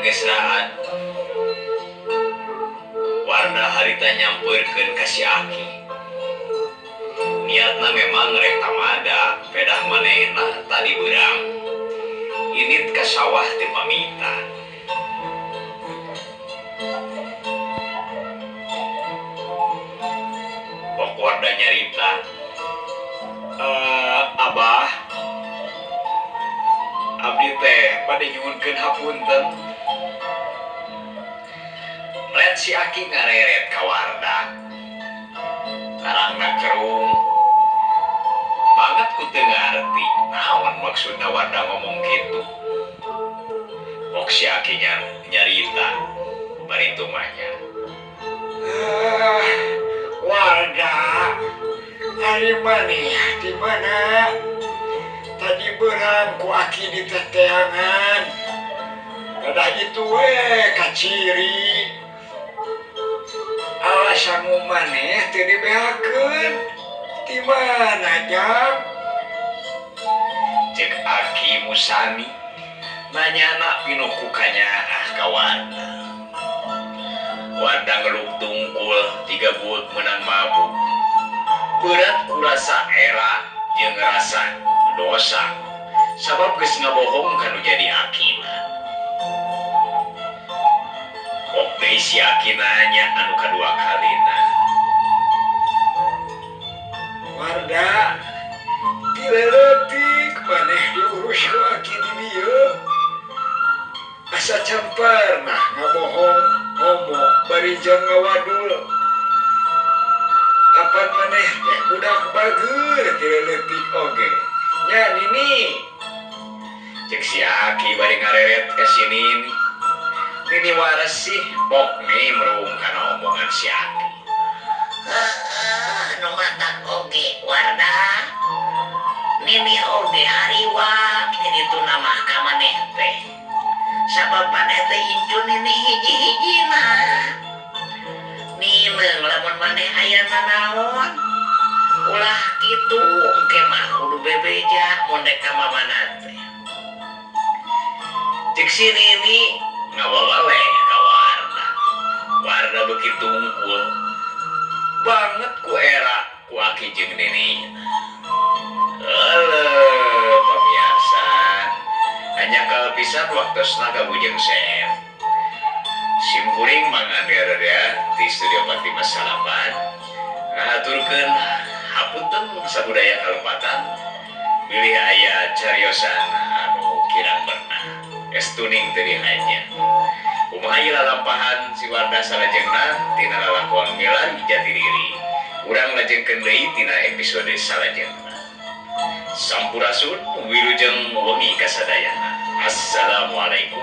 geus raat. Warda harita nyampeurkeun ka si Aki. Niatna memang rek tamada pedah manehna tadi beurang. Init ka sawah teu pamitan. Pok Warda nyarita, Abah, abdi teh bade nyuhunkeun hapunten. Red si Aki ngareret ka Warda. Karangna kerung. Banget ku teu ngarti naon maksudna Warda ngomong kitu. Pok si Aki nyarita bari tumanya. Warda, ari maneh di mana? Tadi beurang ku Aki di teteangan. Dadah itu we kaciri. Alasan maneh teu dibeakeun. Di mana jam? Cek Aki Musani nanyana pinuh ku kanyaah ka Warda. Warda ngeluk tungkul tiga buuk menang mabuk. Berat ku rasa era jeung rasa dosa. Sabab geus ngabohong kanu jadi Akina. Pok deui si Aki nanya anu kadua kalina. Warda, ti leutik maneh diurus ku Aki di dieu. Asa campar nah ngabohong homo bari jeung ngawadul. Apan maneh teh budak bager ti leutik oge. Nya nini. Cek si Aki bari ngareret ka si Nini. Nini waras sih pok nimrung kana omongan si Aki. Heeh, nu matak oge Warda. Nini oge hariwang ti ditu mah ka maneh teh. Sabab maneh teh incu nini hiji-hijina. Nineung lamun maneh aya nanaon. Ulah kitu engke mah kudu bebeja mun dek ka mamana teh. Cek si Nini ngawawaleh ka Warda. Warda beuki tungkul banget ku era ku Aki jeung Nini. Eleuh pamiarsa, hanya kalau pisan waktosna kabujeng seep. Simkuring Mang Andre Rarea di Studio Fatimah Salapan ngahaturkeun hapunten sabudaya kalepatan bilih aya cariosan anu kirang bernah. Estuning teu dihanya. Kumaha ieu lalampahan si Warda salajengna tina lalakon Milari Jati Diri. Urang lajengkeun deui tina episode salajengna. Sampurasun wilujeng wengi kasadayana. Assalamualaikum.